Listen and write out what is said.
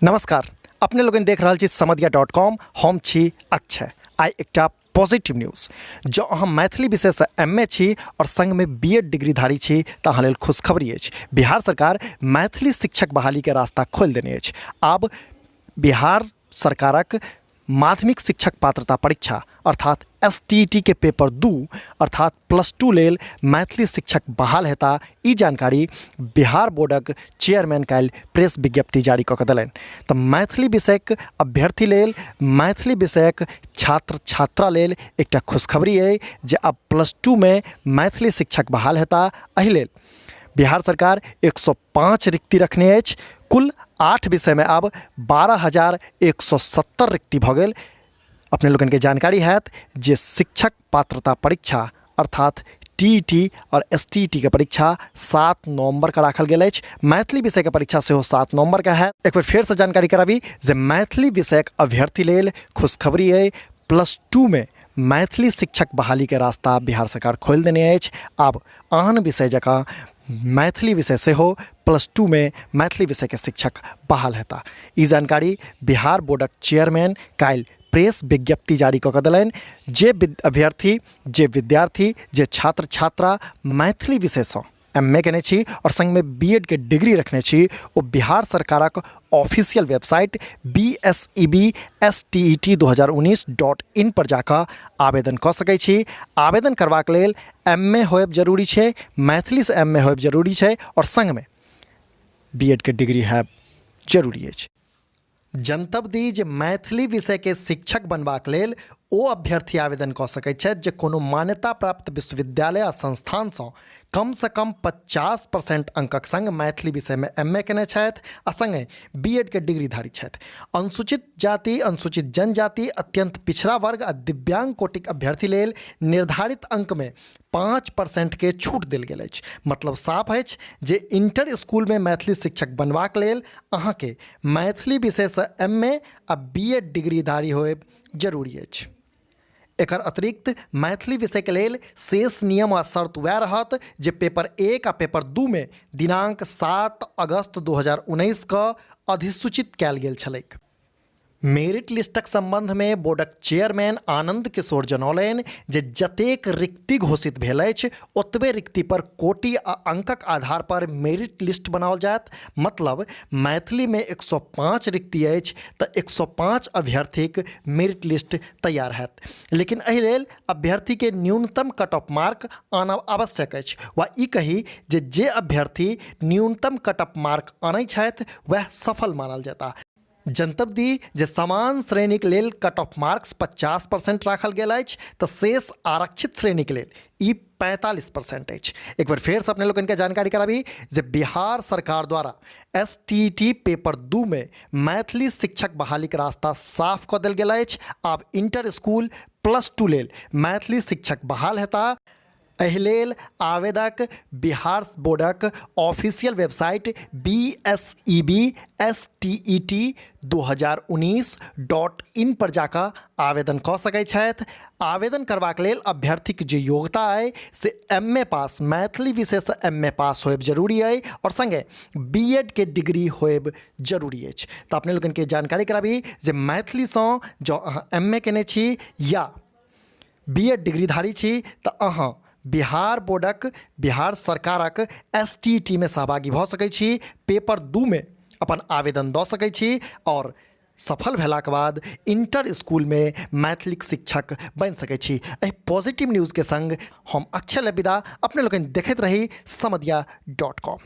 नमस्कार, अपने लोगन देख रहल छी समदिया डॉट कॉम। हम छी अक्षय। आइ एकटा पॉजिटिव न्यूज़। जँ अहाँ मैथिली विषयसँ एम ए छी और संगमे बी एड डिग्रीधारी छी तऽ अहाँ लेल खुशखबरी अछि। बिहार सरकार मैथिली शिक्षक बहालीके रास्ता खोलि देने अछि। आब बिहार सरकारक माध्यमिक शिक्षक पात्रता परीक्षा अर्थात एस टी ई टी के पेपर 2 अर्थात प्लस 2 लेल मैथिली शिक्षक बहाल हेता। ई जानकारी बिहार बोर्डक चेयरमैन काल्हि प्रेस विज्ञप्ति जारी कऽ के देलनि। तऽ मैथिली विषयक अभ्यर्थी लेल, मैथिली विषयक छात्र छात्रा लेल एकटा खुशखबरी अइ जे आब प्लस 2 मे मैथिली शिक्षक बहाल हेता। एहि लेल बिहार सरकार 105 रिक्ति रखने अछि। कुल 8 विषयमे आब 12,170 रिक्ति भऽ गेल। अपने लोकनिके जानकारी हैत जे शिक्षक पात्रता परीक्षा अर्थात टी ई टी और एस टी ई टी के परीक्षा 7 नवम्बरके राखल गेल अछि। मैथिली विषयके परीक्षा सेहो 7 नवम्बरके हैत। एक बेर फेरसँ जानकारी कराबी जे मैथिली विषयक अभ्यर्थी लेल खुशखबरी अइ, प्लस 2 मे मैथिली शिक्षक बहालीके रास्ता बिहार सरकार खोलि देने अछि। आब आन विषय जकाँ मैथिली विषय सेहो प्लस 2 मे मैथिली विषयके शिक्षक बहाल हेता। ई जानकारी बिहार बोर्डक चेयरमैन काल्हि प्रेस विज्ञप्ति जारी कऽ के देलनि। जे अभ्यर्थी, जे विद्यार्थी, जे छात्र छात्रा मैथिली विषयसँ एम ए केने छी और संगमे बी एड के डिग्री रखने छी, ओ बिहार सरकारक official website B S E B S T E T 2019 dot in पर जाकऽ आवेदन कऽ सकै छी। आवेदन करबाक लेल एम ए होयब जरूरी छै, मैथिलीसँ एम ए होयब जरूरी छै और संगमे बी एड के डिग्री हैब जरूरी अछि। जनतब दी जे मैथिली विषयके शिक्षक बनबाक लेल ओ अभ्यर्थी आवेदन कऽ सकैत छथि जे कोनो मान्यता प्राप्त विश्वविद्यालय आ संस्थानसँ कमसँ कम 50% अंकक संग मैथिली विषयमे एम ए केने छथि आ संगहि बी एड के डिग्रीधारी छथि। अनुसूचित जाति, अनुसूचित जनजाति, अत्यंत पिछड़ा वर्ग आ दिव्यांग कोटिक अभ्यर्थी लेल निर्धारित अंकमे 5% के छूट देल गेल अछि। मतलब साफ अछि जे इंटर स्कूलमे मैथिली शिक्षक बनबाक लेल अहाँके मैथिली विषयसँ एम ए आ बी एड डिग्रीधारी होयब जरूरी अछि। एकर अतिरिक्त मैथिली विषयके लेल शेष नियम आ शर्त वएह रहत जे पेपर 1 आ पेपर 2 मे दिनांक 7 अगस्त 2019 कऽ अधिसूचित कयल गेल छलैक। मेरिट लिस्टक संबंधमे बोर्डक चेयरमैन आनंद किशोर जनौलनि जे जतेक रिक्ति घोषित भेल अछि ओतबे रिक्ति पर कोटि आ अंकक आधार पर मेरिट लिस्ट बनाओल जायत। मतलब मैथिलीमे 105 रिक्ति अछि तऽ 105 अभ्यर्थीक मेरिट लिस्ट तैयार हैत। लेकिन एहि लेल अभ्यर्थीके न्यूनतम कट ऑफ मार्क आनब आवश्यक अछि वा ई कही जे जे अभ्यर्थी न्यूनतम कट ऑफ मार्क आनै छथि वएह सफल मानल जेताह। जनतब दी जे समान श्रेणीक लेल कट ऑफ मार्क्स 50% राखल गेल अछि तऽ शेष आरक्षित श्रेणीक लेल ई 45% अछि। एक बेर फेरसँ अपने लोकनिके जानकारी कराबी जे बिहार सरकार द्वारा एस टी टी पेपर 2 मे मैथिली शिक्षक बहालीक रास्ता साफ कऽ देल गेल अछि। आब इंटर स्कूल प्लस 2 लेल मैथिली शिक्षक बहाल हेताह। एहि लेल आवेदक बिहार बोर्डक official website B S E B S T E T 2019 dot in पर जाकऽ आवेदन कऽ सकै छथि। आवेदन करबाक लेल अभ्यर्थीक जे योग्यता अइ से एम ए पास, मैथिली विषयसँ एम ए पास होयब जरूरी अइ और संगे बी एड के डिग्री होयब जरूरी अछि। तऽ अपने लोकनिके जानकारी कराबी जे मैथिलीसँ जँ अहाँ एम ए केने छी या बी एड डिग्रीधारी छी तऽ अहाँ बिहार बोर्डक, बिहार सरकारक एस टी टी मे सहभागी भऽ सकै छी, पेपर 2 मे अपन आवेदन दऽ सकै छी आओर सफल भेलाके बाद इंटर स्कूलमे मैथिलीक शिक्षक बनि सकै छी। एहि पॉजिटिव न्यूज़के संग हम अक्षय लय विदा। अपने लोकनि देखैत रही समदिया डॉट कॉम।